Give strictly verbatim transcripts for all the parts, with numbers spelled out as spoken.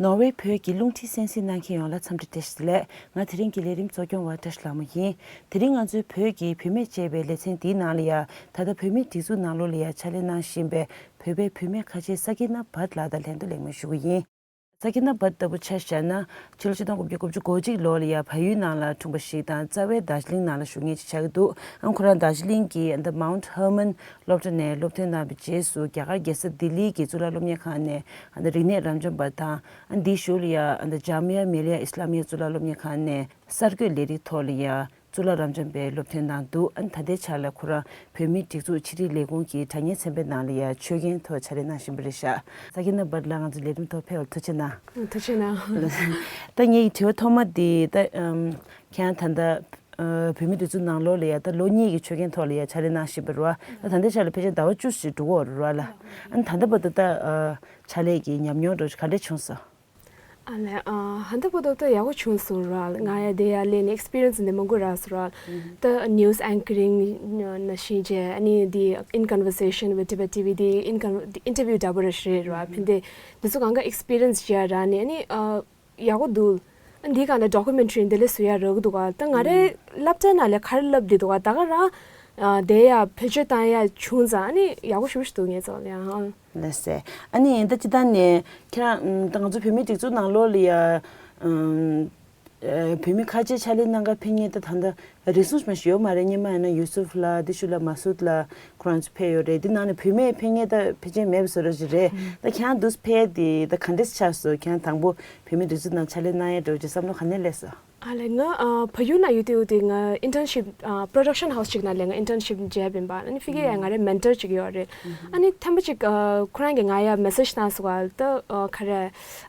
ནོར་ཝེ་བོད་ཀྱི་རླུང་འཕྲིན་གསན་གཟིགས་གནང་མཁན་ཡོངས་ལ་འཚམས་འདྲི་བཀྲ་ཤིས་བདེ་ལེགས། ང་དེ་རིང་གི་ལས་རིམ་གཙོ་སྐྱོང་བ་བཀྲ་ཤིས་ལྷ་མོ་ཡིན། དེ་རིང་ང་ཚོའི་བོད་ཀྱི་བུད་མེད་ཅེས་པའི་ལེ་ཚན་འདིའི་ནང་ལ་ཡ། ད་ལྟ་བོད་མིའི་སྒྲིག་འཛུགས་ནང་ལོགས་ལ་ཡ་ཕྱག་ལས་གནང་བཞིན་པའི་བོད་པའི་བུད་མེད་ཁ་ཆེ་ས་ཀི་ན་བྷཊ་ལགས་དང་ལྷན་དུ་གླེང་མོལ་ཞུ་གི་ཡིན། ས་ཀི་ན་བྷཊ་ལྟ་བུ་ཆ་བཞག་ན། ཕྱི་ལོ་ཆིག་སྟོང་དགུ་བརྒྱ་དགུ་བཅུ་གོ་གཅིག་ལོ་ལ་ཡ་བལ་ཡུལ་ནང་ལ་འཁྲུངས་པ་ཞིག་དང་། རྩ་བའི་དར་ཇི་ལིང་ནང་ལ་བཞུགས་མཁན་ཅིག་ཆགས་ཀྱི་འདུག་ཨ་ཁོ་རང་དར་ཇི་ལིང་གི་ཨ་ད་Mount Hermon སློབ་གྲྭ་ནས་སློབ་ཐོན་གནང་བའི་རྗེས་སུ། རྒྱ་གར་རྒྱལ་ས་ལྡི་ལི་གི་གཙུག་ལག་སློབ་གཉེར་ཁང་ནས་ཨ་ད་རིག་གནས་རབ་འབྱམས་པ་དང་། ཨ་འདིའི་གཞུག་ལ་ཡ་ཨ་ད་ཇཱ་མི་ཡ་མི་ལི་ཡ་ཨི་སི་ལམ་ཡ་གཙུག་ལག་སློབ་གཉེར་ཁང་ནས་གསར་འགོད་ལས་རིགས་ཐོག་ལ་ཡ་གཙུག་ལག་རབ་འབྱམས་པའི་སློབ་ཐོན་གནང་འདུག་ཨ་ད་ལྟའི་ཆར་ལ་ཁོ་རང་བོད་མིའི་སྒྲིག་འཛུགས་ཕྱི་དྲིལ་ལས་ཁུངས་ཀྱི་དྲ་བརྙན་ཚན་པའི་ནང་ལ་ཡ་ཆོད་གན་ཐོག་ཕྱག་ལས་གནང་བཞིན་པ་རེད་ཤག་ས་ཀི་ན་བྷཊ་ལགས། ང་ཚོའི་ལས་རིམ་ཐོག་ཕེབས་པར་ཐུགས་རྗེ་གནང་། ཐུགས་རྗེ་གནང་། ད་ངའི་དྲི་བ་ཐོག་མ་འདི་ད་ཨམ་ཁྱེད་རང་ད་ལྟ་ཨ་བོད་མིའི་སྒྲིག་འཛུགས་ནང་ལོགས་ལ་ཡ་ད་ལོ་གཉིས་ཀྱི་ཆོད་གན་ཐོག་ལ་ཡ་ཕྱག་ལས་གནང་བཞིན་པ་རེད་བ། ད་ད་ལྟའི་ཆར་ལ་ཕལ་ཆེར་ཟླ་བ་བཅུ་ཞིག་འགྲོ་གི་ཡོད་རེད་བ་ལ། ཨ་ད་ལྟ་བར་དུ་ད་ཨ་ཕྱག་ལས་ཀྱི་ཉམས་མྱོང་འདྲ་བོ་ག་འདྲ་བྱུང་སོང་། ཨ་ལས། ཨ་ཧན་ད་པོ་ཏོ་ཏོ་ཡག་པོ་བྱུང་སོང་ར། ང་ཡ་དེ་ཡ་ལས་ནས་experience འདི་མང་པོ་རག་སོང་ར། ད་news anchoring ནང་བཞིན་བྱས། ཨ་ནི་འདི་in conversation with Tibet T V འདི་in con- interview འདྲ་པོ་ར་ཞིག་རེད་ར། ཕན་དེ་འདི་ཚོ་གང་ག་experience བྱས་ར་ནས། ཨ་ནི་ཨ་ཡག་པོ་འདུག་ཨ་འདི་གང་ལ་documentary འདི་ལས་བཟོ་ཡ་རག་གི་འདུག་ག་ད་ང་རའི་སློབ་གྲྭ་ནང་ལས་ག་རེ་བསླབ་བསྡད་འདུག་ག་ད་ག་རང་ཨ་དེ་ཡ་བེད་སྤྱོད་བཏང་ཡ་བྱུང་ཙང་ཨ་ནི་ཡག་པོ་ཞེ་པོ་ཞིག་འདུག་ངས་ཚོ་ལ་ཡང་། ལགས་སེ། ཨ་ནི་ད་སྤྱིར་བཏང་ནས་ཁྱེད་རང་ད་ང་ཚོ་བོད་མིའི་སྒྲིག་འཛུགས་ནང་ལོགས་ལ་ཡ་ཨམ་ཨ་བོད་མི་ཁ་ཆེ་ཕྱག་ལས་གནང་ག་ཕེབས་མཁན་ད་ད་ལྟ་རིང་སོང་ཞིག་མ་ཞིག་ཡོད་མ་རེད། སྔོན་མ་ཡིན་ན་ཡུ་སུབ་ལགས། དེ་ཤུལ་ལ་མ་སུད་ལགས་ཁོ་རང་ཚོ་ཕེབས་ཡོད་རེད། དེ་ནང་ནས་བུད་མེད་ཕེབས་མཁན་ད་ཕལ་ཆེར་མེད་པ་བཟོ་འདྲ་ཞིག་རེད། ད་ཁྱེད་རང་འདུག་ཕེབས་དེ་ད་ག་འདྲས་ཆགས་སོང་། ཁྱེད་རང་དང་པོ་བོད་མིའི་སྒྲིག་འཛུགས་ནང་ཕྱག་ལས་གནང་ཡ་འདྲ་བོ་ཅིག་བསམ་བློ་ག་ནས་སླེབས་སོང་། ཨ་ལས། ང་ཨ་བལ་ཡུལ་ན་ཡོད་དུས་དུས་ང་internship ཨ་production house ཅིག་ནང་ལས་ང་internship བྱས་པ་ཡིན་པ། ཨ་ནི་ཕ་གི་ཡ་ང་རའི་mentor ཅིག་ཡོད་རེད། ཨ་ནི་ཐེངས་པ་ཅིག་ཨ་ཁོ་རང་གིས་ང་ཡ་message བཏང་སོང་བ། ད་ཨ་ག་རེ་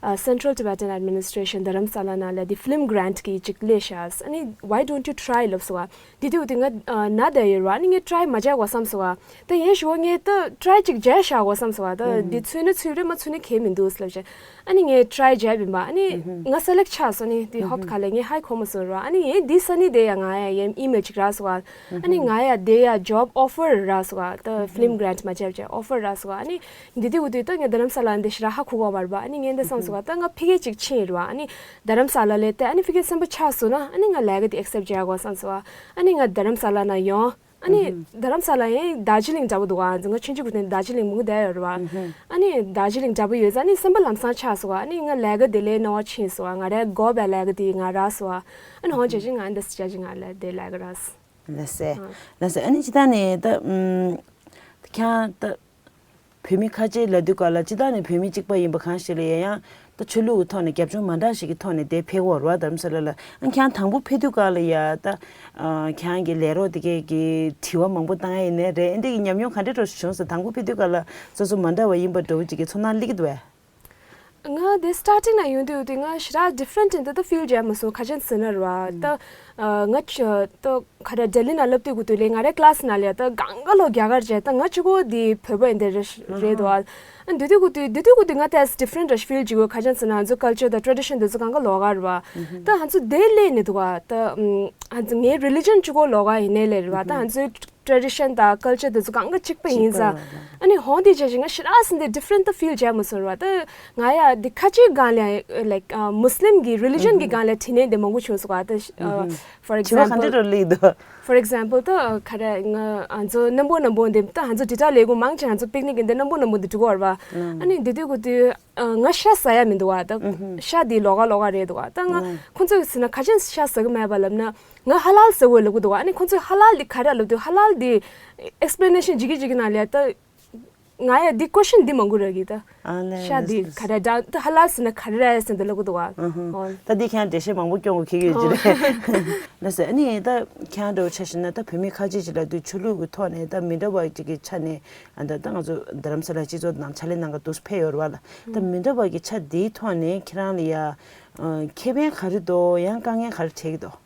ཨ་Central Tibetan Administration རྡ་རམ་ས་ལ་ནང་ལ་དེ་film grant གི་ཅིག་སླེབས་ཤག་ཨ་ནི་why don't you try ལབ་སོང་བ། དེ་དུས་དུས་ང་ཨ་ན་བསྡད་ཡོད་རེད་བ། ཨ་ནི་ངས་try མ་བྱས་གོ་བསམ་སོང་བ། ད་ཡིན་ཞུ་བ་ངས་ད་try ཅིག་བྱས་བཞག་གོ་བསམ་སོང་བ། ད་འདི་ཚུད་ན་ཚུད་རེད། མ་ཚུད་ན་གལ་མི་འདུག་ལབ་བྱས། ཨ་ནི་ངས་try བྱས་པ་ཡིན་པ། ཨ་ནི་ང་select ཆགས་སོང་། ཨ་ནི་དེ་ཧོབ་ཁ་ལས་ངས་ཧའི་གོ་མ་སོང་ར། ཨ་ནི་ངས་འདི་ས་ནི་དེ་ཡ་ང་ཡ་ཡ་email ཅིག་རག་སོང་བ། ཨ་ནི་ང་ཡ་དེ་ཡ་job offer རག་སོང་བ། ད་film grant མ་བྱས་བྱས་offer རག་སོང་བ། ཨ་ནི་འདི་དུས་དུས་ད་ངས་རྡ་རམ་ས་ལ་འདི་ཞེ་དྲག་ཧ་གོ་གོ་མ་རེད་པ། ཨ་ནི་ངས་འདི་བསམ་སོང་བ། ད་ང་ཕ་གི་ཅིག་ཕྱིན་རེད་བ། ཨ་ནི་རྡ་རམ་ས་ལ་ལས་ཏེ་ཨ་ནི་ཕ་གི་སེམས་པ་ཆགས་སོང་ན་ཨ་ནི་ང་ལས་ཀ་དེ་accept བྱས་གོ་བསམ་སོང་བ། ཨ་ནི་ང་རྡ་རམ་ས་ལ་ན་ཡོང་། ཨ་ནི་རྡ་རམ་ས་ལ་ཡང་དར་ཇི་ལིང་འདྲ་པོ་འདུག་ཨ། ང་ཆུང་ཆུང་གི་དུས་དར་ཇི་ལིང་མང་པོ་བསྡད་ཡོད་རེད་བ། ཨ་ནི་དར་ཇི་ལིང་འདྲ་པོ་ཡོད་ཙང་ཨ་ནི་སེམས་པ་ལམ་སང་ཆགས་སོང་བ། ཨ་ནི་ང་ལས་ཀ་དེ་ལས་རྣ་བ་ཕྱིན་སོང་བ། ང་རའི་དགོས་པའི་ལས་ཀ་དེ་ང་རག་སོང་བ། ཨ་ནི་ཧོན་བྱས་ཅིག་ང་འདི་སི་བྱས་ཅིག་ང་ལས་དེ་ལས་ཀ་རག་སོང་། ལགས་སེ། ལགས་སེ། ཨ་ནི་སྤྱིར་བཏང་ནས་ད་ཨམ་ཁྱེད་རང་ད་བོད་མི་ཁ་ཆེ་ལབ་དུས་ག་ལ་སྤྱིར་བཏང་ནས་བོད་མི་གཅིག་པ་ཡིན་པ་གང་ཞིག་ལ་ཡ་ཡང་ད་ཆོས་ལུགས་ཀྱི་ཐོག་ནས་རྒྱབ་ལྗོངས་མ་འདྲ་ཞིག་གི་ཐོག་ནས་དེ་ཕེབས་ཡོད་རེད་བ། རྡ་རམ་ས་ལ་ལ། ཨ་ཁྱེད་རང་དང་པོ་ཕེབས་དུས་ག་ལ་ཡ་ད་ཨ་ཁྱེད་རང་གི་ལས་རོགས་དེ་གས་ཀྱི་དྲི་བ་མང་པོ་བཏང་ཡ་ཡིན་ནའི་རེད། ཨ་འདི་གི་ཉམས་མྱོང་ག་འདྲ་འདྲ་ཞིག་བྱུང་སོང་། དང་པོ་ཕེབས་དུས་ག་ལ་སོ་སོ་མ་འདྲ་བ་ཡིན་པ་འདྲ་བོ་ཅིག་གི་ཚོར་སྣང་སླེབས་ཀྱི་འདུག་བས། ང་དེ་starting ནས་ཡོང་དུས་དེ་ང་ཞེ་དྲག་different ཡིན་ད་ད་feel བྱས་མ་སོང་། ག་ཅན་ཟེར་ན་རེད་བ། ད་ཨ་ང་ཆ་ད་ག་རེ་ལྡི་ལི་ན་སླེབས་དུས་གུ་དུས་ལས་ང་རའི་class ནང་ལ་ད་གང་ག་ལོ་རྒྱ་གར་བྱས། ད་ང་གཅིག་པོ་དེ་བོད་པ་ཡིན་དེ་རེད་རེད་དོ། ཨ་འདི་དུས་གུ་དུས་འདི་དུས་གུ་དུས་ང་ད་different རེད་feel བྱེད་གོ། ག་ཅན་ཟེར་ན་ང་ཚོ་culture དང་tradition དེ་ཚོ་གང་ག་ལོགས་ཀ་རེད་བ། ད་ང་ཚོ་དེ་སླེབས་ནས་འདུག་བ། ད་ང་ཚོ་ངའི་religion གཅིག་པོ་ལོགས་ཀ་ཡིན་ནའི་ལས་རེད་བ། ད་ང་ཚོའི་tradition དང་culture དེ་ཚོ་གང་ག་གཅིག་པ་ཡིན་ཙང་། ཨ་ནི་ཧོན་དེ་བྱས་ཤིང་ང་ཞེ་དྲག་ཟིན་དེ་different ད་feel བྱས་མ་སོང་ར། ད་ང་ཡ་དེ་ཁ་ཆེའི་སྒང་ལ་like ཨ་Muslim གི་religion གི་སྒང་ལ་དྲི་ནས་དེ་མང་པོ་བྱུང་སོང་བ། ད་ཨ་for དྲི་བ་ག་འདྲ་example འདྲ་སླེབས་འདུག for example ད་ག་རེ་ང་ང་ཚོ་རྣམ་པོ་རྣམ་པོ་འདི་ད་ང་ཚོ་དྲིལ་བསྒྲགས་ལས་ཁུངས་མང་ཆེ་ང་ཚོ་picnic འདི་རྣམ་པོ་རྣམ་པོ་འདི་འགྲོ་གི་ཡོད་རེད་བ། ཨ་ནི་འདི་དུས་གུ་དུས་ཨ་ང་ཤ་ཟ་ཡ་མི་འདུག་བ། ད་ཤ་འདི་ལོགས་ཀ་ལོགས་ཀ་རེད་འདུག་བ། ད་ང་ཁོང་ཚོས་ཟེར་ན་ག་ཅན་ཤ་ཟ་གི་མེད་པ་ལབ་ན། ང་ཧ་ལ་ལ་ཟེར་བའི་ལབ་གི་འདུག་ཨ་ནི་ཁོང་ཚོས་ཧ་ལ་ལ་འདི་ག་རེ་ལབ་འདུག་ཧ་ལ་ལ་འདི་explanation བྱེད་ཀྱི་བྱེད་ཀྱི་ན་ལས་ད་ང་ཡ་འདི་question འདི་མང་པོ་རག་གི་ད། ཨ་ལས་ཤ་འདི་ལས་ག་རེ་ད་ད་ཧ་ལ་ལ་ཟེར་ན་ག་རེ་རེད་ཟེར་འདི་ལབ་གི་འདུག་ཨ་ཧོ། ད་འདི་ཁྱེད་འགྲེལ་བཤད་མང་པོ་སྐྱོན་གོ་ཁེ་གི་ཡོད་ཀྱི་རེད། ལགས་སེ། ཨ་ནི་ད་ཁྱེད་འདྲ་བོ་ཆ་བཞག་ན་ད་བོད་མི་ཁ་ཆེ་ཅིག་ལ་དུས་ཆོས་ལུགས་ཀྱི་ཐོག་ནས་ད་མི་འདྲ་བ་ཅིག་གི་ཆ་ནས་ཨ་ད་ད་ང་ཚོ་རྡ་རམ་ས་ལ་སྤྱི་ཚོགས་ནང་ཕྱག་ལས་གནང་ག་འདུག་ཕེབས་ཡོད་རེད་བ་ལ། ད་མི་འདྲ་བ་གི་ཆ་འདིའི་ཐོག་ནས་ཁྱེད་རང་ལ་ཡ་ཁེ་ཕན་ག་རེ་འདུག་ཡང་དཀའ་ངལ་ག་རེ་འཕྲད་ཀྱི་འདུག་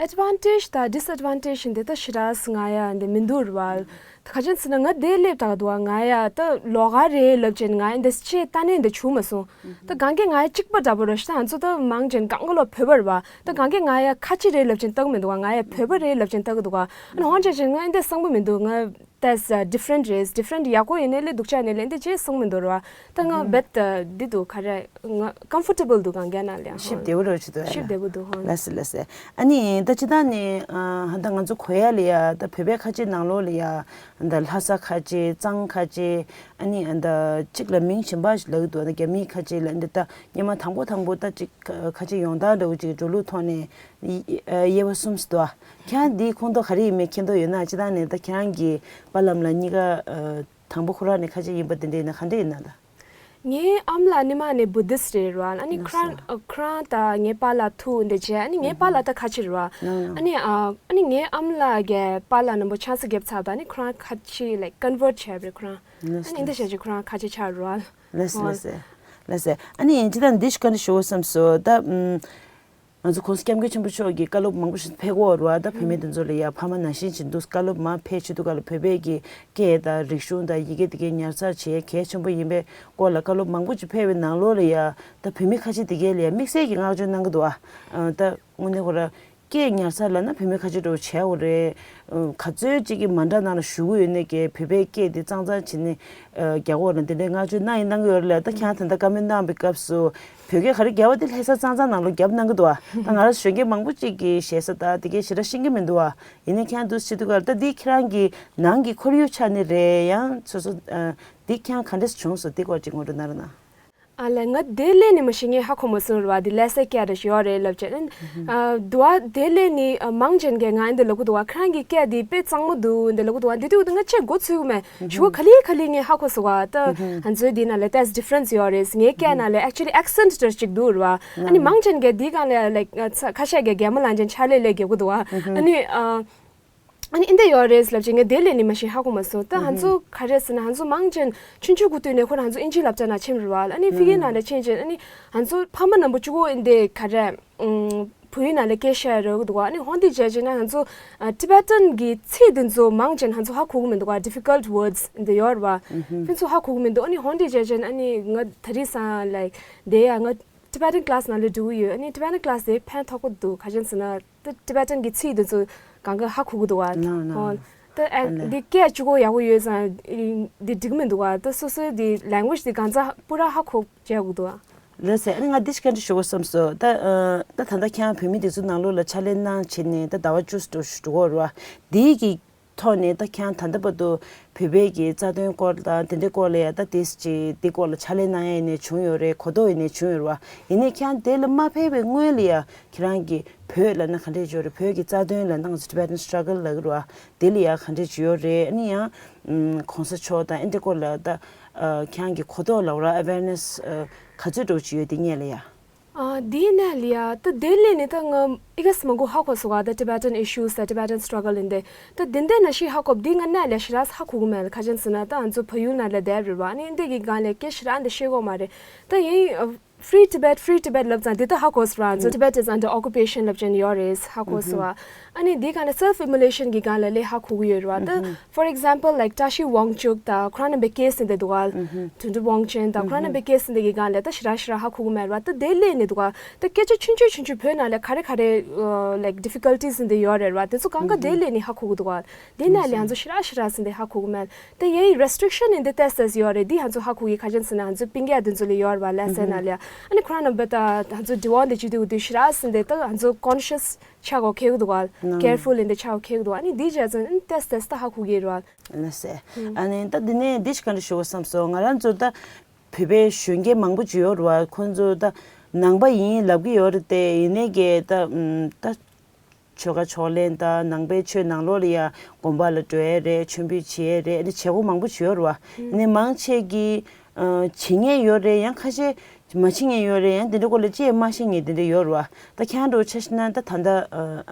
ཨ་advantage དང་disadvantage འདི་ད་ཞེ་དྲག་ང་ཡ་འདི་མི་འདུག་ར་བ། ད་ག་ཅན་ཟེར་ན་ང་འདི་སླེབས་དག་འདུག་ང་ཡ་ད་ལོགས་ཀ་རེད་ལབ་ཅན་ང་ཡ་འདི་ཅི་ལྟ་ནས་འདི་བྱུང་མ་སོང་། ད་གང་གི་ང་ཡ་གཅིག་པ་འདྲ་པོ་ར་ཤི་ད་ང་ཚོ་ད་མང་ཅན་གང་ག་ལོ་བོད་པ་ར་བ། ད་གང་གི་ང་ཡ་ཁ་ཆེ་རེད་ལབ་ཅན་ལྟ་གི་མི་འདུག་ང་ཡ་བོད་པ་རེད་ལབ་ཅན་ལྟ་གི་འདུག་ཨ་ནི་ཧོན་ཅན་ཅན་ང་འདི་བཟང་པོ་མི་འདུག་ང་ that's uh, different རེད། different ཡག་པོ་ཡིན་ནའི་ལས་སྡུག་ཅག་ཡིན་ནའི་ལས་འདི་ཅེས་གསུང་མི་འདུག་ར། ད་ང་རྦད་འདི་འདུག་ག་རེ་ང་comfortable འདུག་གང་རྒྱ་ནང་ལ་ཡང་ཤིབ་བདེ་བོ་རོ་ཆི་འདུག་ཤིབ་བདེ་བོ་འདུག་ཧང་། ལགས་སེ་ལགས་སེ། ཨ་ནི་ད་ཅི་ད་ནི་ཧ་ད་ང་ཚོ་གོ་ཡ་ལ་ཡ་ད་བོད་པའི་ཁ་ཆེ་ནང་ལོགས་ལ་ཡ་ད་ལྷ་ས་ཁ་ཆེ་གཙང་ཁ་ཆེ་ཨ་ནི་ད་གཅིག་ལ་མིང་གཞན་པ་ཞིག་ལབ་འདུག་ད་རྒྱ་མིའི་ཁ་ཆེ་ལ་འདི་ད་སྙེ་མ་དང་པོ་དང་པོ་ད་ཅིག་ཁ་ཆེ་ཡོང་སྟངས་འདྲ་བོ་ཅིག་འགྲོ་ལུགས་ཐོག་ནས། དབྱེ་བ་གསུམ་ཟེར་དོ། ཁྱེད་རང་འདིའི་ཁོངས་གཏོགས་ག་རེ་ཡིན་མིན་མཁྱེན་རྟོགས་ཡོད་ན་སྤྱིར་བཏང་ནས་ད་ཁྱེད་རང་གི་པཱ་ལགས་ལ་གཉིས་ཀ་དང་པོ་ཁོ་རང་ནས་ཁ་ཆེ་ཡིན་པ་དེ་འདྲ་ཡིན་ན་ག་འདྲ་ཡིན་ན་ད། ངའི་ཨ་མ་ལགས་སྔོན་མ་ནས་བུ་དིསྟ་རེད་ར། ཨ་ནི་ཁོ་རང་ཁོ་རང་དང་ངའི་པཱ་ལགས་ཐུག་འདི་བྱས། ཨ་ནི་ངའི་པཱ་ལགས་ད་ཁ་ཆེ་རེད་ར། ཨ་ནི་ཨ་ནི་ངའི་ཨ་མ་ལགས་ཀྱི་པཱ་ལགས་རྣམ་པ་ཆང་ས་བརྒྱབ་ཚར་དང་ཨ་ནི་ཁོ་རང་ཁ་ཆེ་like convert བྱས་པ་རེད་ཁོ་རང་། ཨ་ནི་འདི་བྱས་ཀྱི་ཁོ་རང་ཁ་ཆེ་ཆགས་རེད་ར། ལགས་སེ་ལགས་སེ་ལགས་སེ། ཨ་ནི་ཡིན་ཅི་ད་འདི་ཞིག་ག་འདྲ་ཞུ་བསམ་སོང་ད། ང་ཚོ་༸གོང་ས་༸སྐྱབས་མགོན་ཆེན་པོ་མཆོག་གིས་བཀའ་སློབ་མང་པོ་ཞིག་ཕེབས་ཀྱི་ཡོད་རེད་བ། ད་བུད་མེད་དེ་ཚོ་ལ་ཡ་ཕ་མ་ནང་བཞིན་བྱེད་འདུག་བཀའ་སློབ་མར་ཕེབས་བྱེད་དུས་སྐབས་ལ་བོད་པའི་གི་སྐད་དང་རིག་གཞུང་དང་ཡི་གེ་དེ་གའི་ཉར་ཚགས་བྱེད་གལ་ཆེན་པོ་ཡིན་པའི་སྐོར་ལ་བཀའ་སློབ་མང་པོ་ཅིག་ཕེབས་པའི་ནང་ལོགས་ལ་ཡ་ད་བུད་མེད་ཁ་ཤས་དེ་གའི་ལ་ཡ་དམིགས་བསལ་གྱི་བསྔགས་བརྗོད་གནང་གི་འདུག་བ། ད་དངོས་གནས་ཁོ་ར་སྐད་ཉར་ཚགས་ལབ་ན་བུད་མེད་ཁ་ཤས་འདྲ་བོ་བྱས་ཡོད་རེད། ག་ཚོད་ཅིག་གི་མ་འདྲ་ནང་ལ་ཞུགས་ཀྱི་ཡོད་ནའི་གི་བོད་པའི་སྐད་དེ་གཙང་གཙང་བྱས་ནས་རྒྱག་གི་ཡོད་ལ་དེ་འདྲའི་བསྔགས་བརྗོད་གནང་ཡིན་གནང་གི་ཡོད་རེད་ལ། ད་ཁྱེད་རང་ད་ལྟ་བཀའ་མོལ་གནང་བའི་སྐབས་སུ་བོད་སྐད་ག་རེ་བརྒྱབ་པ་དེ་ལྷ་ས་གཙང་གཙང་ནང་ལོགས་བརྒྱབ་གནང་གི་འདུག་བ། ད་ང་རང་གཞོན་སྐྱེས་མང་པོ་ཅིག་གིས་ཞེ་ས་ད་དེ་གའི་ཞེ་དྲག་ཤེས་ཀྱི་མི་འདུག་བ། ཡིན་ནའི་ཁྱེད་རང་འདུག་སེ་བྱེད་དུས་སྐབས་ལ་ད་འདི་ཁྱེད་རང་གི་ནང་གི་ཁོར་ཡུག་ཆ་ནས་རེད། ཡང་སོ་སོ་འདི་ཁྱེད་རང་ག་འདྲས་བྱུང་སོང་། འདི་སྐོར་ཅིག་ངོ་སྤྲོད་གནང་རོགས་གནང་། ཨ་ལས་ང་དེ་སླེབས་ནས་མ་གཞི་ངས་ཧ་གོ་མ་སོང་ར་བ། དེ་ལས་སེ་སྐད་རེ་ཞིག་ཡོད་རེད་ལབ་བྱས། ཨ་དུ་བ་དེ་སླེབས་ནས་ཨ་མང་ཆེན་གྱིས་ང་འདི་ལབ་གི་འདུག་བ། ཁྱེད་རང་གི་སྐད་འདི་དཔེ་གཙང་མོ་འདུག་འདི་ལབ་གི་འདུག་བ། འདི་དུས་ང་ཅིག་མགོ་ཚོས་གི་མེད། ཞུ་བ་ག་ལེ་ག་ལེ་ངས་ཧ་གོ་སོང་བ། ད་ང་ཚོའི་འདི་ན་ལས་ཏེས་ཌི་ཕ་རེན་སི་ཡོད་རེད། ངའི་སྐད་ན་ལས་ཨེག་ཅུ་ལི་ཨེག་སེན་ཊི་འདྲ་ཅིག་འདུག་ར་བ། ཨ་ནི་མང་ཆེན་གྱིས་འདི་སྒང་ལས་ལའིཀ་ཁ་ཤས་ཀྱིས་རྒྱ་མོ་ལབ་ཅིང་ཕྱག་ལས་ལས་རྒྱག་གི་འདུག་བ། ཨ་ནི་ཨ། ཨ་ནི་འདི་ཡོད་རེད་ལབ་ཅིག་ངས་དེ་ལས་ནི་མ་གཞི་ཧ་གོ་མ་སོང་། ད་ང་ཚོ་ག་རེ་ཟེར་ན་ང་ཚོ་མང་ཆེན་ཆུང་ཆུང་གི་དུས་ནས་ཁོ་རང་ཚོ་ཨིན་ཇི་སློབ་གྲྭ་ནང་ཕྱིན་རེད་བ། ཨ་ནི་ཕ་གི་ནང་ལ་ཕྱིན་ཅིང་ཨ་ནི་ང་ཚོ་ཕ་མ་རྣམ་པ་གཅིག་པོ་འདི་ག་རེ་བོད་ཡིག་ནང་ལ་སྐད་བཤད་རོགས་འདུག་ཨ་ནི་ཧོན་དེ་བྱས་ཅིག་ན་ང་ཚོ་ཊི་བེ་ཊན་གྱི་ཚིག་འདི་ཚོ་མང་ཆེན་ང་ཚོ་ཧ་གོ་གི་མི་འདུག་བ། ཌི་ཕི་ཀལ་ཊི་ཝར་ཌི་སི་འདི་ཡོད་རེད་བ། ཕན་ཚུན་ཧ་གོ་གི་མི་འདུག་ཨ་ནི་ཧོན་དེ་བྱས་ཅིག་ཨ་ནི་ང་ད་རེས་སང་ལའིཀ་དེ་ཡ་ང་ཊི་བེ་ཊན་ཀི་ལ་སི་ནང་ལ་འགྲོ་གི་ཡོད། ཨ་ནི་ཊི་བེ་ཊན་ཀི་ལ་སི་དེ་ཕན་ཐོགས་ཀྱི་འདུག་ག་རེ་ཟེར་ན། ད་ཊི་བེ་ཊན་གྱི་ཚིག་དེ་ཚོ་གང་ག་ཧ་གོ་གི་འདུག་བ། ནོ་ནོ། ཨོ། ད་ཨ་ནི་འདི་སྐད་གཅིག་པོ་ཡག་པོ་ཡོད་ཙང་འདི་འགྲིག་མི་འདུག་བ། ད་སོ་སོའི་འདི་ལེང་གུ་ཨེཇ་འདི་གང་ཚ་པུ་ར་ཧ་གོ་བྱས་ཡོད་འདུག་བ། ལགས་སེ། ཨ་ནི་ང་འདི་ཞིག་ག་འདྲ་ཞུ་དགོས་བསམ་སོང་། ད་ཨ་ད་ད་ལྟ་ཁྱེད་རང་བོད་མི་འདི་ཚོ་ནང་ལོགས་ལ་ཕྱག་ལས་གནང་བྱས་ནས་ད་ཟླ་བ་བཅུ་ཙམ་འགྲོ་གི་རེད་བ། འདི་གི་ཐོག་ནས་ད་ཁྱེད་རང་ད་ལྟ་བར་དུ་བོད་པའི་གི་རྩ་དོན་སྐོར་དང་དེ་འདྲའི་སྐོར་ལ་ཡ་ད་དེ་ཅི་འདི་སྐོར་ལ་ཕྱག་ལས་གནང་ཡ་ཡིན་ནའི་བྱུང་ཡོད་རེད། གོ་རྟོགས་ཡིན་ནའི་བྱུང་ཡོད་རེད་བ། ཡིན་ནའི་ཁྱེད་རང་དེ་ལ་མ་ཕེབས་པའི་སྔོན་ལ་ཡ་ཁྱེད་རང་གི་བོད་ལབ་ན་ག་འདྲས་ཡོད་རེད། བོད་ཀྱི་རྩ་དོན་ལབ་ན་ང་ཚོ་Tibetan struggle ལབ་ཀྱི་རེད་བ། དེ་ལ་ཡ་ག་འདྲས་ཡོད་རེད། ཨ་ནི་ཡང་གོང་ས་མཆོག་དང་ཨེ་འདྲའི་སྐོར་ལ་ད་ཁྱེད་རང་གི་གོ་རྟོགས་ལབ་ར་ཨ་ཝེར་ནེ་སི་ག་ཚོད་འདྲ་བོ་ཅིག་ཡོད་དེ་སྔོན་ལ་ཡ། ཨ་དེའི་ནང་ལ་ཡ་ད་དེ་ལས་ནི་ད་ང་ཨི་ག་སི་མང་པོ་ཧ་གོ་སོང་བ། ད་Tibetan issues ད་Tibetan struggle ཡིན་ཏེ། ད་དེ་འདྲ་ནང་བཞིན་ཧ་གོ་བ་འདི་ང་ནང་ལ་ཞེ་དྲག་ཧ་གོ་གི་མེད་ལ། ག་རེ་ཟེར་ན་ད་ང་ཚོ་བལ་ཡུལ་ནང་ལ་བསྡད་རེད་བ། ཨ་ནི་འདི་གི་སྒང་ལ་སྐད་ཞེ་དྲག་འདི་ཤེས་གོ་མ་རེད། ད་ཡིན་Free Tibet, Free Tibet ལབ་ཙང་འདི་ད་ཧ་གོ་སོང་བ། ང་ཚོ་Tibet is under occupation ལབ་ཅན་ཡོད་རེད་ཧ་གོ་སོང་བ། ཨ་ནི་འདི་ག་ནས་self immolation གི་སྒང་ལ་ལས་ཧ་གོ་གི་ཡོད་རེད་བ། ད་for example like བཀྲ་ཤིས་དབང་ཕྱུག་དང་ཁོ་རང་རྣམ་པའི་case འདི་འདུག་ག་དོན་གྲུབ་དབང་ཆེན་དང་ཁོ་རང་རྣམ་པའི་case འདི་གི་སྒང་ལ་ད་ཞེ་དྲག་ཞེ་དྲག་ཧ་གོ་གི་མེད་རེད་བ། ད་དེ་ལས་ནི་འདུག་ག་ད་སྐད་ཆ་ཆུང་ཆུང་ཆུང་ཆུང་བོད་ནང་ལ་ག་རེ་ག་རེ་like difficulties འདི་ཡོད་རེད་བ། དེ་ཚོ་གང་ག་དེ་ལས་ནི་ཧ་གོ་གི་འདུག་ག་དེ་ནང་ལ་ང་ཚོ་ཞེ་དྲག་ཞེ་དྲག་ཟིན་དེ་ཧ་གོ་གི་མེད། དེ་ཡའི་restriction ནི་འདི་ཏོག་ཙམ་ཡོད་རེད། འདི་ང་ཚོ་ཧ་གོ་གི་ག་རེ་ཟེར་ན་ང་ཚོ་སྤུན་ཀྱག་འདི་ཚོ་ལ་ཡོད་རེད་བ། ལས་ས་ནང་ལ་ཡ་ཨ་ནི་ཁོ་རང་རྣམ་པ་ད་ང་ཚོ་འབྲི་བ་འདི་བྱེད་དུས་འདི་ཞེ་དྲག་ཟིན་དེ་ད་ང་ཚོ་conscious ཆགས་དགོས་ཁེལ་གི་འདུག་བ། careful ཡིན་དེ་ཆགས་དགོས་ཁེལ་གི་འདུག་ཨ་ནི་འདི་བྱས་ཙང་ཨ་ནི་ཏོག་ཙམ་ཏོག་ཙམ་ད་ཧ་གོ་གི་རེད་བ། ལགས་སེ། ཨ་ནི་ད་འདི་ནས་འདི་ཞིག་ག་འདྲ་ཞུ་དགོས་བསམ་སོང་། ང་རང་ཚོ་ད་བོད་པའི་གཞོན་སྐྱེས་མང་པོ་ཅིག་ཡོད་རེད་བ། ཁོང་ཚོ་ད་ནང་པ་ཡིན་ལབ་གི་ཡོད་རེད་དེ། ཡིན་ནའི་གི་ད་ད། ཆོལ་ཁ་ཕྱོགས་ལེན་དང་ནང་པའི་ཆོས་ནང་ལོགས་ལ་ཡང་དགོན་པ་ལ་འགྲོ་ཡས་རེད། མཆོད་འབུལ་བྱེད་ཡས་རེད། ཨ་ནི་བྱེད་སྒོ་མང་པོ་ཅིག་ཡོད་རེད་བ། ཨ་ནི་མང་ཆེ་གིས་ཨ་བྱེད་མཁན་ཡོད་རེད། ཡང་ཁ་ཤས་མ་བྱེད་མཁན་ཡོད་རེད། ཡང་དེ་འདྲ་སྐོར་ལ་ཅི་ཡང་མ་ཤེས་མཁན་དེ་འདྲ་ཡོད་རེད་བ། ད་ཁྱེད་རང་འདྲ་བོ་ཆ་བཞག་ན་ད་ད་ལྟ་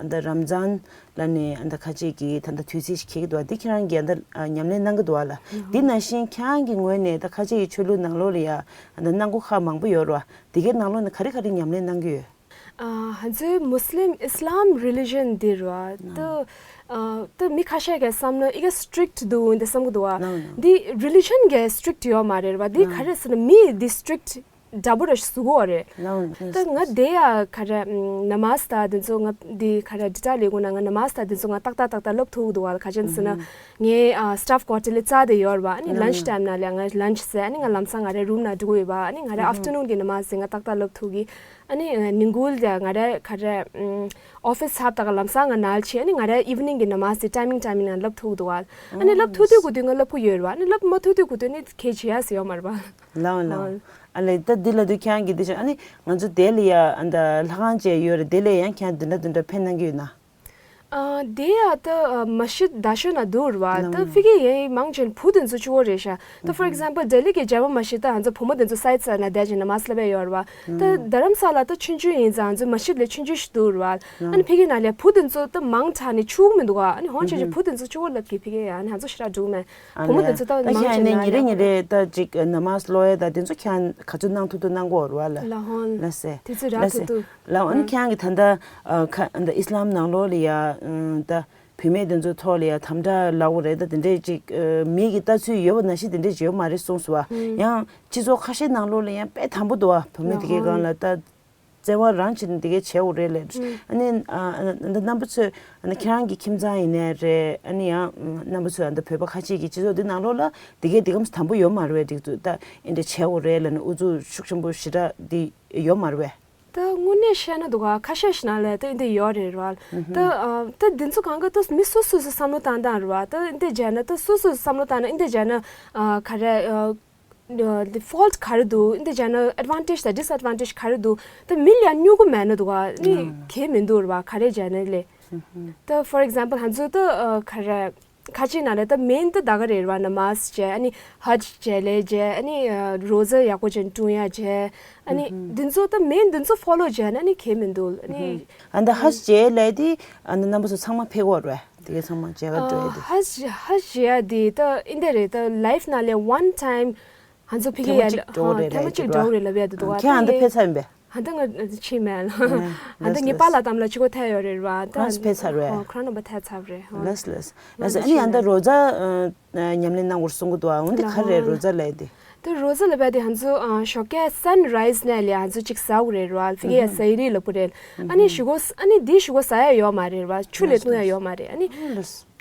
ཨ་ད་རམ་ཛཱན་ལ་ནི་ཨ་ད་ཁ་ཅིག་གིས་ད་ད་དུས་ཚིགས་ཤིག་འཁེལ་གྱི་འདུག་བ། འདི་ཁྱེད་རང་གིས་ཨ་ད་ཉམས་ལེན་གནང་གི་འདུག་བ་ལ། འདི་ནང་བཞིན་ཁྱེད་རང་གི་ངོས་ནས་ད་ཁ་ཅིག་གི་ཆོས་ལུགས་ནང་ལོགས་ལ་ཡང་ཨ་ད་གནང་སྒོ་ཁག་མང་པོ་ཡོད་རེད་བ། དེ་གའི་ནང་ལོགས་ནས་ག་རེ་ག་རེ་ཉམས་ལེན་གནང་གི་ཡོད། ཨ་ང་ཚོའི་Muslim Islam religion འདི་ར་ད་ཨ་ད་མི་ཁ་ཤས་ཀྱིས་བསམ་ན་ཨི་ག་strict འདུག་འདི་བསམ་གི་འདུག་བ། འདི་religion གི་strict ཡོད་མ་རེད་བ། འདི་ག་རེ་ཟེར་ན་མི་འདི་strict འདྲ་པོ་ར་ཞིག་བཟོ་གི་ཡོད་རེད། ལའོ་ད་ང་དེ་ཡ་ག་རེ་ནམ་སི་ད་དེ་ཚོ་ང་དེ་ག་རེ་ཌི་ཊ་ལས་ཁུངས་ན་ང་ནམ་སི་ད་དེ་ཚོ་ང་ཏག་ཏག་ཏག་ཏག་ལབ་ཐུབ་འདུག་བ། ག་ཅན་ཟེར་ན་ངའི་ཨ་སི་ཊཕ་ཀོ་ཊར་ལ་རྩ་དེ་ཡོད་རེད་བ། ཨ་ནི་ལན་ཆི་ཊའིམ་ན་ལ་ང་ལན་ཆི་ཟེར། ཨ་ནི་ང་ལམ་སང་ང་རའི་རུམ་ན་འགྲོ་གི་ཡོད་བ། ཨ་ནི་ང་རའི་ཨབ་ཊར་ནུན་གི་ནམ་སི་ང་ཏག་ཏག་ལབ་ཐུབ་གི། ཨ་ནི་ཨ་ཉིན་གུང་ལ་ང་རའི་ག་རེ་ཨོ་ཕི་སི་ཚབ་ད་ག་ལམ་སང་ང་ནལ་ཆེ། ཨ་ནི་ང་རའི་ཨི་ཝི་ནིང་གི་ནམ་སི་ཊའི་མིང་ཊའི་མིང་ན་ལབ་ཐུབ་འདུག་བ། ཨ་ནི་ལབ་ཐུབ་དུས་གུ་དུས་ང་ལབ་གི་ཡོད་རེད་བ། ཨ་ནི་ལབ་མ་ཐུབ་དུས་གུ་དུས་ནི་ཁྱད་ཆེ་ཡ་ཟེར་ཡོད་མ་རེད་བ། ལའོ་ལའོ། ཨོ། ཨ་ལས་ད་འདི་ལ་དུས་ཁྱེད་རང་གིས་འདི་བྱས། ཨ་ནི་ང་ཚོ་དེ་ལ་ཡ་ཨ་ད་ལྷ་ཁང་བཅས་ཡོད་རེད། དེ་ལ་ཡང་ཁྱེད་རང་འདི་འདྲ་འདི་འདྲ་ཕན་གནང་གི་ཡོད་ན། ཨ་དེ་ཡ་ད་ཨ་མ་གཞི་རྡ་ཤོད་ན་འདུག་རེད་བ། ད་ཕ་གི་ཡ་མང་ཆེན་བུ་དེ་ཚོ་གཅིག་པོ་རེད་ཤག་ད་for example ལྡི་ལི་གི་རྒྱལ་བ་མ་གཞི་ད་ང་ཚོ་བུ་མོ་དེ་ཚོ་སའིཌ་ས་ན་བསྡད་ཅིང་ནམ་སི་ལབ་ཡ་ཡོད་རེད་བ། ད་རྡ་རམ་ས་ལ་ད་ཆུང་ཆུང་ཡིན་ཙང་ང་ཚོ་མ་གཞི་ལས་ཆུང་ཆུང་ཞིག་འདུག་རེད་བ། ཨ་ནི་ཕ་གི་ན་ལས་བུ་དེ་ཚོ་ད་མང་དྲགས་ནས་ཆུག་མི་འདུག་ག་ཨ་ནི་ཧོན་ཆེ་ཆེ་བུ་དེ་ཚོ་གཅིག་པོ་ལབ་གི་ཕ་གི་ཡ་ཨ་ནི་ང་ཚོ་ཞེ་དྲག་འགྲིག་མེད། བུ་མོ་དེ་ཚོ་ད་མང་ཆེ་ན་ཉིན་རེ་ཉིན་རེ་ད་ཅིག་ནམ་སི་ལོ་ཡ་ད་དེ་ཚོ་ཁྱེད་རང་ག་ཚོད་གནང་ཐུབ་ཐུབ་གནང་དགོས་རེད་བ་ལ། ལ་ཧོན། ལ་སེ། དེ་ཚོ་རག་ལ་སེ། ཐུབ་ཐུབ། ལ་ཨ་ནི་ཁྱེད་རང་གི་ད་ལྟ་ཨ་ཁ་ད་ཨི་སི་ལམ་ནང་ལོགས་ལ་ཡ་ཨ་ད་བུད་མེད་དེ་ཚོའི་ཐོག་ལ་ཡ་དམ་དྲག་ལབ་དགོས་རེད། ད་དེ་འདྲས་ཅིག་ཨ་མི་གི་ལྟ་ཚུལ་ཡོད་པ་ནང་བཞིན་དེ་འདྲས་ཅིག་ཡོད་མ་རེད་གསུངས་སོང་བ། ཡང་སྤྱི་ཚོགས་ཁ་ཤས་ནང་ལོགས་ལ་ཡང་དཔེ་དམ་པོ་འདུག་བ། བུད་མེད་དེ་གའི་སྒང་ལ་ད་བརྩེ་བ་རང་བྱས་ནས་དེ་གའི་བྱེད་དགོས་རེད་ལབ། ཨ་ནི་ཨ་ཨ་ད་རྣམ་པ་ཚོས་ཨ་ནི་ཁྱེད་རང་གི་ཁྱིམ་ཚང་ཡིན་ནའི་རེད། ཨ་ནི་ཡང་རྣམ་པ་ཚོས་ཨ་ད་བོད་པ་ཁ་ཆེ་གི་སྤྱི་ཚོགས་འདི་ནང་ལོགས་ལ་དེ་གའི་དེ་གམ་དམ་པོ་ཡོད་མ་རེད་པས། འགྲིག་འདུག་ད་ཨེ་འདྲས་བྱེད་དགོས་རེད་ལབ་ནས་ཨུ་ཚུགས་ཤུགས་ཆེན་པོ་ཞེ་དྲག་འདི་ཡོད་མ་རེད་པས། ད་དངོས་གནས་བཤད་ན་འདུག་ག་ཁ་ཤས་ཤིག་ནང་ལ་ད་འདི་ཡོད་རེད་ར། ད་ཨ་ད་འདི་ཚོ་གང་ག་ད་མི་སོ་སོ་སོ་བསམ་བློ་བཏང་སྟངས་རེད་བ། ད་འདི་བྱས་ན་ད་སོ་སོ་བསམ་བློ་བཏང་ན་འདི་བྱས་ན་ཨ་ག་རེ་ཨ་ཨ་ད་ཕོལ་ཊི་ག་རེ་འདུག་འདི་བྱས་ན་ཨེཌ་ཝན་ཊེཇ་དང་ཌིས་ཨེཌ་ཝན་ཊེཇ་ག་རེ་འདུག་ད་མི་ལ་ཡང་སྨྱུ་གུ་མེད་ན་འདུག་ག་ནི་གལ་མི་འདུག་རེད་བ། ག་རེ་བྱས་ན་ལས་ད་for example ང་ཚོ་ད་ཨ་ག་རེ། ཁ་ཆེ་ན་ལས་ད་མེན་ད་ད་ག་རེ་རེད་བ། ནམ་སི་བྱས། ཨ་ནི་ཧ་ཇི་བྱས་ལས་བྱས། ཨ་ནི་རོ་ཛ་ཡག་པོ་ཅན་བཀྲུ་ཡ་བྱས། ཨ་ནི་འདི་ཚོ་ད་མེན་འདི་ཚོ་ཕོ་ལོ་བྱས་ན་ནི་གལ་མི་འདུག་ཨ་ནི་ཨ་ད་ཧ་ཇི་བྱས་ལས་དེ་ཨ་ནི་རྣམ་པ་ཚོ་ཚང་མ་ཕེབས་དགོས་རེད། དེ་གའི་ཚང་མ་མཇལ་ཁ་འགྲོ་ཡ་དེ། ཧ་ཇི་ཧ་ཇི་བྱས་ཡ་དེ་ད་ཨིན་དེ་རེད། ད་ལའིཕ་ནང་ལས་ཝན་ཊའིམ་ང་ཚོ་ཕ་གི་ཡ་ཐེངས་མ་གཅིག་འགྲོ་དགོས་རེད་ལབ་ཡ་དེ་འདུག་ཨ་ད་ཁྱེད་ཨ་ད་ཕེབས་ཚར་ཡིན་པས། ཧ་ད་ང་ཕྱིན་མེད་ལ། ཧ་ད་ངའི་པཱ་ལགས་དམ་ལ་ཆུ་ཁོ་ཐལ་ཡོད་རེད་བ། ད་ཁོ་རང་ཚོ་ཕེབས་ཚར་བས། ཁོ་རང་རྣམ་པ་ཐལ་ཚར་རེད། ལགས་ལགས་ལགས། ཨ་ནི་ཨ་ད་ད་ཨ་ནི་ཨ་ད་རོ་ཛ་ཉམས་ལེན་གནང་དགོས་གསུང་གི་འདུག་ཨ་འོན་ཏེ་ག་རེ་རེད་རོ་ཛ་ལབ་དེ། ད་རོ་ཛ་ལབ་པ་དེ་ང་ཚོ་ཞོགས་ཀས་སན་རའི་ཛི་ནས་ལས་ང་ཚོ་གཅིག་ཟ་དགོས་རེད་ར། ཕ་གི་ཡ་ཟ་ཡི་རི་ལབ་པོ་རེད། ཨ་ནི་ཞུ་གོ་ཨ་ནི་དེ་ཞུ་གོ་ཟ་ཡ་ཡོད་མ་རེད་ར། ཆུ་ལས་བཏུང་ཡ་ཡོད་མ་རེད། ཨ་ནི་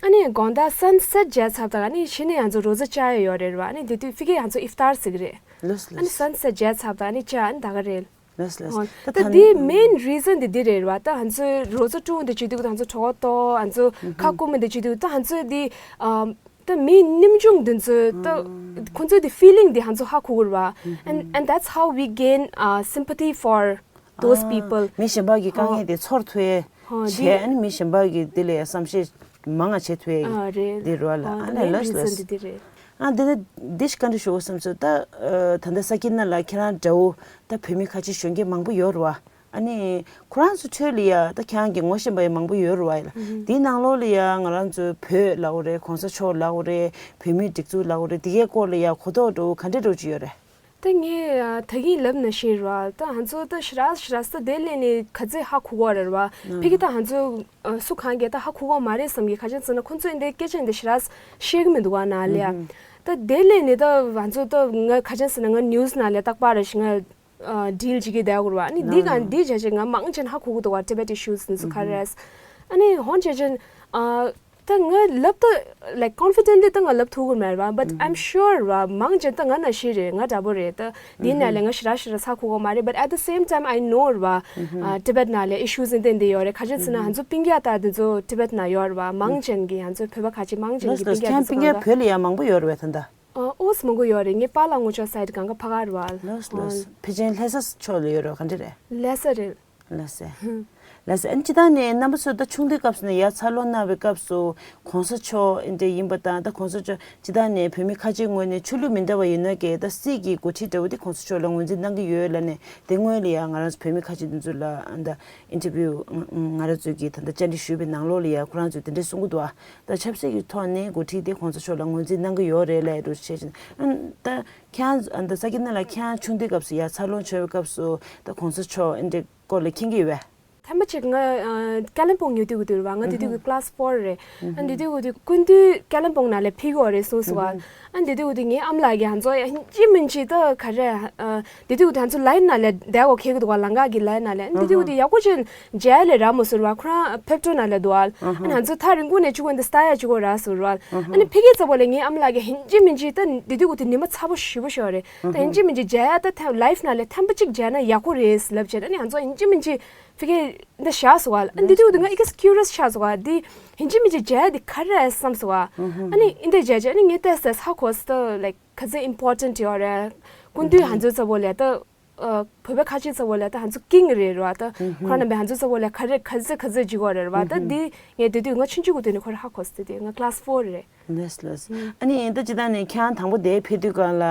ཨ་ནི་དགོང་དག་སན་སེཊ་བྱས་ཚར་དང་ཨ་ནི་གཞི་ནས་ང་ཚོ་རོ་ཛ་བཅའ་ཡ་ཡོད་རེད་ར། ཨ་ནི་དེ་དུས་ཕ་གི་ང་ཚོ་ཨིཕ་ཏར་ཟེར་གི་རེད། ཨ་ནི་སན་སེཊ་བྱས་ཚར་དང་ཨ་ནི་བཅའ་ཨ་ནི་ད་ག་རེད། ལགས་ལགས། ད་ད་ད་དེའི་མེན་རི་ཛན་དེ་འདི་རེད་བ། ད་ང་ཚོའི་རོ་ཛ་བཀྲུ་འདི་བྱེད་དུས་ང་ཚོ་གྲོད་ཁོག་ལྟོགས། ང་ཚོ་ཁ་སྐོམ་འདི་བྱེད་དུས་ད་ང་ཚོའི་འདི་ཨམ་ད་མིའི་ཉམ་ཆུང་འདི་ཚོའི་ད་ཁོང་ཚོའི་འདི་ཕི་ལིང་འདི་ང་ཚོ་ཧ་གོ་གི་རེད་བ། And and that's how we gain uh, sympathy for those people. མི་གཞན་པ་གི་དཀའ་ངལ་དེ་ཚོར་ཐུབ་ཡས་བྱས། ཨ་ནི་མི་གཞན་པ་གི་འདི་ལ་ཡ་བསམ་ཤེས་མང་ང་བྱེད་ཐུབ་ཡས་འདི་རེད་བ་ལ། ཨ་ནི་ལགས་ལགས། འདི་རེད། ཨ་འདི་ནི་འདི་ཞིག་བཀའ་འདྲི་ཞུ་དགོས་བསམ་སོང་། ད་ཨ་ད་ལྟ་ས་ཀི་ན་ལགས་ཁྱེད་རང་འདྲ་བོ་ད་བོད་མི་ཁ་ཆེ་གཞོན་སྐྱེས་མང་པོ་ཡོད་རེད་བ། ཨ་ནི་ཁོ་རང་ཚོ་ཁྲོད་ལ་ཡ་ད་ཁྱེད་རང་གིས་ངོ་ཤེས་པ་ཡང་མང་པོ་ཡོད་རེད་བ་ལ། འདིའི་ནང་ལོགས་ལ་ཡ་ང་རང་ཚོའི་བོད་ལབ་དགོས་རེད། གོང་ས་མཆོག་ལབ་དགོས་རེད། བོད་མིའི་སྒྲིག་འཛུགས་ལབ་དགོས་རེད། འདི་གའི་སྐོར་ལ་ཡ་གོ་རྟོགས་འདྲ་བོ་ག་འདྲ་འདྲ་བོ་ཅིག་ཡོད་རེད། ད་ངས་ཨ་ད་གིན་ལབ་ནང་བཞིན་རེད་བ། ད་ང་ཚོ་ད་ཞེ་དྲག་ཞེ་དྲག་ས་དེ་ལས་ནས་ག་ཚོད་ཧ་གོ་གི་རེད་བ། ཕ་གི་ད་ང་ཚོ་ཨ་སུ་གང་གིས་ད་ཧ་གོ་གི་མ་རེད་བསམ་གི། ག་ཅི་ཟེར་ན་ཁོང་ཚོས་འདི་སྐད་ཆ་འདི་ཞེ་དྲག་བཤད་གི་མི་འདུག་བ་ནང་ལ་ཡ། ད་དེ་ལས་ནས་ད་ང་ཚོ་ད་ང་ག་ཅི་ཟེར་ན་ང་ནིའུ་སི་ནང་ལ་རྟག་པར་རེ་ཞིག་ང་ཨ་ཌིལ་བྱེད་ཀྱི་བསྡད་ཡོད་རེད་བ། ཨ་ནི་འདི་ག་འདི་བྱས་བྱས་ང་མང་ཆེ་ཧ་གོ་གི་འདུག་བ། Tibet issues འདི་ཚོ་ག་རེ་རེད། ཨ་ནི་ཧོན་བྱས་བྱས་ཨ་ད་ང་ལབ་ད་like confidently ད་ང་ལབ་ཐུབ་ཀྱི་མེད་རེད་བ། But I'm sure ར་མང་ཆེ་ད་ང་ནང་བཞིན་རེད། ང་འདྲ་པོ་རེད། ད་འདི་ནང་ལ་ང་ཞེ་དྲག་ཞེ་དྲག་ཧ་གོ་གི་མ་རེད། But at the same time I know ར་ཨ་Tibet ནང་ལ་issues འདི་འདི་ཡོད་རེད། ག་ཅི་ཟེར་ན་ང་ཚོ་སྤུན་ཀྱག་ད་འདི་ཚོ་Tibet ནང་ཡོད་རེད་བ། མང་ཆེ་གི་ང་ཚོ་བོད་པ་ཁ་ཆེ་མང་ཆེ་གི་སྤུན་ཀྱག་འདི་ཚོ་ཁྱེད་རང་སྤུན་ཀྱག་བོད་ལ་ཡང་མང་པོ་ཡོད་རེད་བས་ད་ལྟ། ཨ་ཨོ་སི་མང་པོ་ཡོད་རེད། ངའི་པཱ་ལགས་ངོ་ཅོག་སའིཌ་གང་ག་ཕ་ག་རེད་བ། ལགས་ལགས། ཕལ་ཆེར་ལྷ་ས་ཕྱོགས་ལ་ཡོད་རེད་བ། ག་འདྲ་རེད། ལྷ་ས་རེད། ལགས་སེ། ལགས་སེ། ཨ་ནི་སྤྱིར་བཏང་ནས་རྣམ་པ་ཚོ་ད་ཆུང་དུས་སྐབས་སུ་ནས་ཡར་འཚར་ལོངས་གནང་བའི་སྐབས་སུ་གོང་ས་མཆོག་འདི་འདྲ་ཡིན་པ་དང་། ད་གོང་ས་མཆོག་སྤྱིར་བཏང་ནས་བོད་མི་ཁ་ཆེའི་ངོས་ནས་ཆོས་ལུགས་མི་འདྲ་བ་ཡིན་ན་གས་ད་སྲིད་ཀྱི་འགོ་ཁྲིད་འདྲ་བོ་དེ་གོང་ས་མཆོག་ལ་ངོས་འཛིན་གནང་གི་ཡོད་ལབ་ནས། དེ་སྔོན་ལ་ཡང་ང་རང་ཚོ་བོད་མི་ཁ་ཆེ་འདི་ཚོ་ལ་ད་ཨིན་ཊར་བིའུ་ང་རང་ཚོ་གིས་ད་ལྟ་བཅར་འདྲི་ཞུས་པའི་ནང་ལོགས་ལ་ཡང་ཁོ་རང་ཚོས་དེ་འདྲ་གསུང་གི་འདུག་ཨ། ད་ཆབ་སྲིད་ཀྱི་ཐོག་ནས་འགོ་ཁྲིད་དེ་གོང་ས་མཆོག་ལ་ངོས་འཛིན་གནང་གི་ཡོད་རེད་ལབ་རུ་བྱས་ཤིང་། ཨ་ད་ཁྱེད་རང་ད་ས་ཀི་ན་ལགས་ཁྱེད་རང་ཆུང་དུས་སྐབས་སུ་ཡར་འཚར་ལོངས་བྱུང་བའི་སྐབས་སུ་ད་གོང་ས་མཆོག་འདི་འདྲའི་སྐོར་ལ་མཁྱེན་གྱི་ཡོད་པས། ཐེངས་མ་གཅིག་ང་ཨ་ཀ་ལིམ་པོང་ཡོད་དུས་དུས་རེད་བ། ང་དེ་དུས་ཀྱི་ཀི་ལ་སི་ཕོར་རེད། ཨ་དེ་དུས་དུས་ཀུན་དུས་ཀ་ལིམ་པོང་ནང་ལ་ཕེབས་ཀྱི་ཡོད་རེད་གསུངས་སོང་བ། ཨ་དེ་དུས་དུས་ངའི་ཨ་མ་ལགས་ཀྱིས་ང་ཚོ་ཡིན་གཅིག་མིན་གཅིག་ད་ག་རེ་ཨ། དེ་དུས་དུས་ང་ཚོ་ལའིན་ནང་ལ་བསྡད་དགོས་ཁེལ་གྱི་འདུག་བ། ལམ་ཁ་གི་ལའིན་ནང་ལ། ཨ་དེ་དུས་དུས་ཡག་པོ་ཅིག་མཇལ་ལས་རག་མ་སོང་བ། ཁོ་རང་ཕེབས་འགྲོ་ནང་ལ་འདུག་བ། ཨ་ང་ཚོ་ཐག་རིང་པོ་ནས་གཅིག་པོ་འདི་ལྟ་ཡ་གཅིག་པོ་རག་སོང་བ། ཨ་ནི་ཕ་གི་ཚ་བོ་ལ་ངའི་ཨ་མ་ལགས་ཀྱིས་ཡིན་གཅིག་མིན་གཅིག་ད་དེ་དུས་དུས་ཉི་མ་ཚ་པོ་ཞེ་པོ་ཞིག་རེད། ད་ཡིན་གཅིག་མིན་གཅིག་མཇལ་ཡ་ད་ཐེངས་ལའིཕ་ནང་ལ་ཐེངས་མ་གཅིག་མཇལ་ན་ཡག་པོ་རེད་ལབ་བྱས། ཨ་ནི་ང་ཚོ་ཡིན་གཅིག་མིན་གཅིག་ཕ་གི་འདི་བཞག་སོང་བ། ཨ་འདི་དུས་དུས་ང་ཨི་གེ་ཀིའུ་རི་ཡས་ཆགས་སོང་བ། འདི་ཡིན་གཅིག་མིན་གཅིག་མཇལ་ཡ་འདི་ག་རེ་རེད་བསམ་སོང་བ། ཨ་ནི་འདི་མཇལ་བྱས་ཨ་ནི་ངས་ཏོག་ཙམ་ཧ་གོ་སོང་། ད་ལའིཀ་ག་ཚོད་ཨིམ་པོར་ཊེན་ཊི་ཡོད་རེད། ཀུན་དུས་ང་ཚོ་ཚ་བོ་ལ་ད་ཨ་བོད་པའི་ཁ་ཆེ་ཚ་བོ་ལ་ད་ང་ཚོ་ཀིང་རེད་རེད་བ། ད་ཁོ་རང་རྣམ་པས་ང་ཚོ་ཚ་བོ་ལ་ག་རེ་ག་ཚོད་ག་ཚོད་བྱེད་ཀྱི་ཡོད་རེད་བ། ད་འདི་ངས་དེ་དུས་ང་ཆུང་ཆུང་གི་དུས་ནས་ཁོ་རང་ཧ་གོ་སོང་། དེ་དུས་ང་ཀི་ལ་སི་ཕོར་རེད། ལགས་ལགས། ཨ་ནི་ད་སྤྱིར་བཏང་ནས་ཁྱེད་རང་དང་པོ་དེར་ཕེབས་དུས་སྒང་ལ་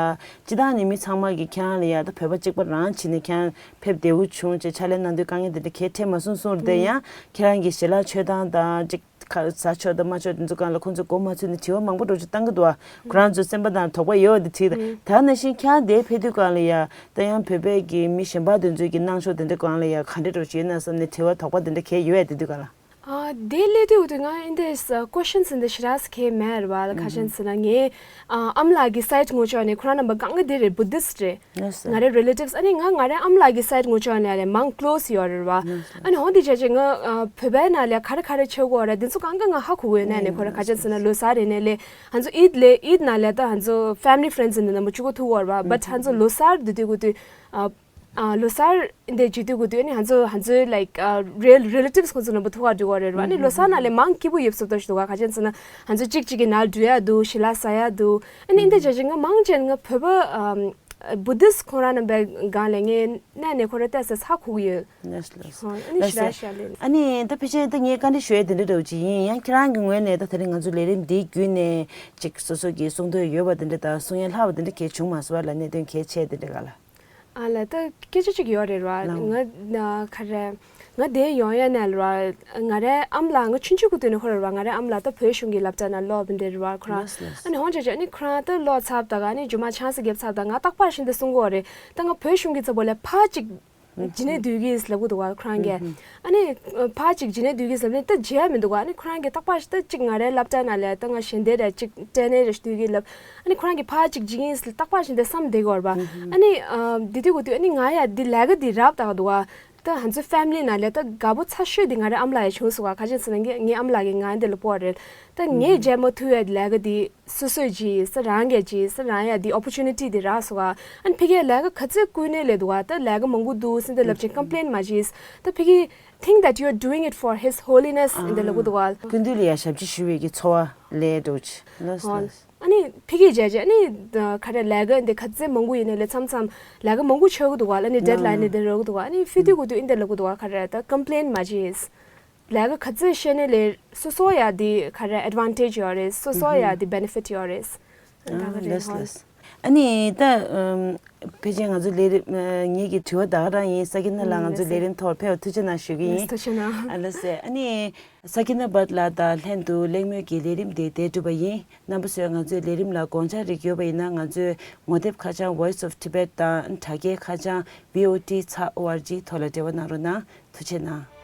སྤྱིར་བཏང་ནས་མི་ཚང་མ་གིས་ཁྱེད་རང་ལ་ཡ་ད་བོད་པ་གཅིག་པ་རང་བྱས་ནས་ཁྱེད་རང་ཕེབས་བདེ་བོ་བྱུང་ཅེས་ཕྱག་ལས་གནང་དུས་དཀའ་ངལ་དེ་འདྲ་གལ་འཕྲད་མ་སོང་གསུངས་རེད། དེ་ཡང་ཁྱེད་རང་གི་ཞལ་ལག་མཆོད་སྟངས་དང་ཅིག་ཁ་ཟ་ཆོག་དང་མ་ཆོག་དེ་ཚོ་སྒང་ལ་ཁོང་ཚོས་མགོ་མ་ཚོས་ནས་དྲི་བ་མང་པོ་འདྲ་བོ་ཅིག་བཏང་གི་འདུག་བ། ཁོ་རང་ཚོའི་སེམས་པ་དང་དོགས་པ་ཡོད་པ་དེ་དྲིས། ད་ནང་བཞིན་ཁྱེད་རང་དེར་ཕེབས་དུས་སྒང་ལ་ཡ་ད་ཡང་བོད་པའི་གི་མི་གཞན་པ་དེ་ཚོའི་གི་གནང་ཕྱོགས་དེ་འདྲ་སྒང་ལ་ཡ་ག་འདྲ་འདྲ་བོ་ཅིག་ཡོད་ན་བསམ་ནས་དྲི་བ་དོགས་པ་དེ་འདྲ་གལ་ཡོད་ཡ་དེ་དུས་སྒང་ལ། ཨ་དེ་སླེབས་དུས་དུས་ང་འདི་ཀུ་ཨེ་ཤན་ཟེར་འདི་ཞེ་དྲག་གལ་མེད་རེད་བ། ཁ་ཤས་ཟེར་ན་ངའི་ཨ་ཨ་མ་ལགས་ཀྱི་སའིཌ་ངོས་ཕྱོགས་ནས་ཁོ་རང་རྣམ་པ་གང་ག་དེ་རེད། བུ་དིསཊ་རེད། ང་རའི་རི་ལེ་ཊིབས་ཨ་ནི་ང་ང་རའི་ཨ་མ་ལགས་ཀྱི་སའིཌ་ངོས་ཕྱོགས་ནས་ལས་མང་ཀློ་སི་ཡོད་རེད་བ། ཨ་ནི་འོ་འདི་བྱས་བྱས་ང་ཨ་བོད་པའི་ནང་ལས་ག་རེ་ག་རེ་བྱེད་དགོས་རེད། འདི་ཚོ་གང་ག་ང་ཧ་གོ་གི་ཡོད་ན་ནས་ཁོ་རང་ཁ་ཤས་ཟེར་ན་ལོ་གསར་རེད་ནས་ལས་ང་ཚོ་ཨིད་ལས་ཨིད་ནང་ལས་ད་ང་ཚོ་ཕེ་མི་ལི་ཕེ་རེན་ཌི་ཟེར་ནས་རྣམ་པ་བཅུ་གོ་ཐུག་ཡོད་རེད་བ། བཊ་ང་ཚོ་ལོ་གསར་འདི་དུས་དགོས་དུས་ཨ། ཨ་ལོ་གསར་འདི་བྱེད་དུས་དགོས་དུས་ཨ་ནི་ང་ཚོ་ང་ཚོའི་ལའིཀ་ཨ་རི་ལེ་ཊིབས་ཁོང་ཚོ་རྣམ་པ་ཐུག་ག་འགྲོ་གི་རེད་བ། ཨ་ནི་ལོ་གསར་ནང་ལས་མང་སྐྱིད་པོ་ཡོད་སོབ་ཏོ་ཞིག་འདུག་ག་ཁ་ཤས་ཟེར་ན་ང་ཚོ་གཅིག་གཅིག་གི་ནང་འགྲོ་ཡ་འདུག་ཞལ་ལག་ཟ་ཡ་འདུག་ཨ་ནི་འདི་བྱས་བྱས་ང་མང་ཆེ་ང་བོད་པ་ཨམ་བུ་དིསཊ་ཁོང་རང་རྣམ་པའི་སྒང་ལས་ངས་གནས་ནས་ཁོ་རང་ཏོག་ཙམ་ཧ་གོ་གི་ཡོད། ལགས་ལགས། ཧོ་ཨ་ནི་ལགས་ཞེ་དྲག་ཞལ་ལག་ཨ་ནི་ད་ཕལ་ཆེར་ད་ངས་བཀའ་འདྲི་ཞུ་ཡ་དེ་འདྲ་འདྲ་བོ་ཅིག་ཡིན། ཡང་ཁྱེད་རང་གི་ངོས་ནས་ད་དེ་རིང་ང་ཚོ་ལས་རིམ་འདིའི་བརྒྱུད་ནས་ཅིག་སོ་སོ་གི་གསུང་འདོད་ཡོད་པ་དེ་འདྲ་དང་གསུང་ཡ་ལྷག་པ་དེ་འདྲ་གལ་བྱུང་མ་སོང་བ་ལ་གནད་དོན་གལ་ཆེ་དེ་འདྲ་ག་ལ། ཨ་ལ་ད་སྐད་ཆ་གཅིག་ཡོད་རེད་བ། ལགས། ང་ན་ག་རེ། ང་དེ་ཡོང་ཡ་ནས་རེད་བ། ང་རའི་ཨ་མ་ལགས་ང་ཆུང་ཆུང་གི་དུས་ནས་ཧོ་རེད་བ། ང་རའི་ཨ་མ་ལགས་ད་བོད་གཞུང་གི་སློབ་གྲྭ་ནང་སློབ་འདི་རེད་བ་ཁོ་རང་། ལགས་ལགས། ཨ་ནི་ཧོན་ཆ་ཆ་ཨ་ནི་ཁོ་རང་ད་སློབ་ཚར་ད་ག་ཨ་ནི་རྗེས་མ་ཆང་ས་བརྒྱབ་ཚར་ད་ང་རྟག་པར་བཞིན་དུ་གསུང་གི་ཡོད་རེད། ད་ང་བོད་གཞུང་གི་ཚབ་པོ་ལ་ཕར་གཅིག་རྗེས་ནས་སྡོད་ཀྱི་ཡིན་ལབ་གི་འདུག་བ་ཁོ་རང་གིས། ཨ་ནི་ཕར་གཅིག་རྗེས་ནས་སྡོད་ཀྱི་ཡིན་ལབ་ནས་ད་བརྗེད་ཡ་མི་འདུག་བ། ཨ་ནི་ཁོ་རང་གིས་རྟག་པར་ཞིག་ད་གཅིག་ང་རའི་སློབ་གྲྭ་ནང་ལ་ད་ང་གཞན་དེ་ར་གཅིག་ཊེ་ནེ་ར་ཞིག་སྡོད་ཀྱི་ཡིན་ལབ། ཨ་ནི་ཁོ་རང་གིས་ཕར་གཅིག་བརྗེད་ཀྱི་ཡིན་ལབ་རྟག་པར་བཞིན་དུ་བསམ་བསྡད་ཀྱི་ཡོད་རེད་བ། ཨ་ནི་ཨ་འདི་དུས་གོ་དུས་ཨ་ནི་ང་ཡ་འདི་ལས་ཀ་འདི་རབ་ད་ག་འདུག་བ། ད་ང་ཚོའི་ཕེ་མི་ལི་ནང་ལ་ད་དགའ་པོ་ཚ་ཤོས་འདི་ང་རའི་ཨ་མ་ལགས་ཡ་བྱུང་སོང་བ། ག་ཅི་ཟེར་ན་ངའི་ངའི་ཨ་མ་ལགས་ཀྱིས་ང་འདི་ལ་སྤོ་བ་རེད། ད་ངས་བརྗེད་མ་ཐུབ་ཡ་ལས་ཀ་འདི། སོ་སོས་བྱས་ས་རང་གིས་བྱས་ས་རང་ཡ་འདི་ཨོ་པོར་ཅུ་ནི་ཊི་འདི་རག་སོང་ག་ཨ་ནི་ཕ་གིའི་ལས་ཀ་ག་ཚོད་བསྐུལ་ནས་ལས་འདུག་ག་ད་ལས་ཀ་མང་པོ་འདུག་ཟེར་འདི་ལབ་ཅིང་ཀམ་པི་ལེན་མ་བྱས། ད་ཕ་གིས་think that you are doing it for His Holiness ཨ་འདི་ལབ་གི་འདུག་ག་ཀུན་འདུས་ལ་ཡ་ཞབས་ཕྱི་ཞུ་བའི་གི་ཚོར་བ་ལས་འགྲོ་ཅི་ལགས་ལགས། ཨ་ནི་ཕ་གིས་བྱས་བྱས་ཨ་ནི་ག་རེ་ལས་ཀ་འདི་ག་ཚོད་མང་པོ་ཡིན་ནའི་ལས་མཚམས་མཚམས་ལས་ཀ་མང་པོ་ཆགས་གི་འདུག་ག་ཨ་ནི་ཌེཌ་ལའིན་ནི་འདི་རག་གི་འདུག་ག་ཨ་ནི་ཕི་དུས་གུ་དུས་ཨ་འདི་ལབ་གི་འདུག་ག་ག་རེ་ད་ཀམ་པི་ལེན་མ་བྱས། ལས་ཀ་ག་ཚོད་བཤད་ནའི་ལས་སོ་སོ་ཡ་འདི་ག་རེ་ཨེཌ་ཝན་ཊེཇ་ཡོད་རེད། སོ་སོ་ཡ་འདི་བེ་ནི་ཕིཊ་ཡོད་རེད། ད་ག་རེ་ལགས་ཧོན། ལགས། ཨ་ནི་ད་ཕལ་ཆེར་ང་ཚོ་ལས་རིམ་ངེད་ཀྱི་དྲི་བ་ད་ག་རང་ཡིན། ས་ཀི་ན་ལགས་ང་ཚོ་ལས་རིམ་ཐོག་ཕེབས་པར་ཐུགས་རྗེ་གནང་ཞུ་གི་ཡིན། ཐུགས་རྗེ་གནང་། ལགས་སེ། ཨ་ནི་ས་ཀི་ན་བྷཊ་ལགས་དང་ལྷན་དུ་གླེང་མོལ་གྱི་ལས་རིམ་དེ་དེ་གྲུབ་པ་ཡིན། རྣམ་པ་ཚོས་ང་ཚོའི་ལས་རིམ་ལ་དགོངས་འཆར་རིགས་ཡོད་པ་ཡིན་ན་ང་ཚོའི་ངོ་དེབ་ཁ་བྱང་Voice of Tibet དང་དྲ་རྒྱའི་ཁ་བྱང་V O T ཚ་O R G ཐོག་ལ་འབྲེལ་བ་གནང་རོགས་གནང་། ཐུགས་རྗེ་གནང་།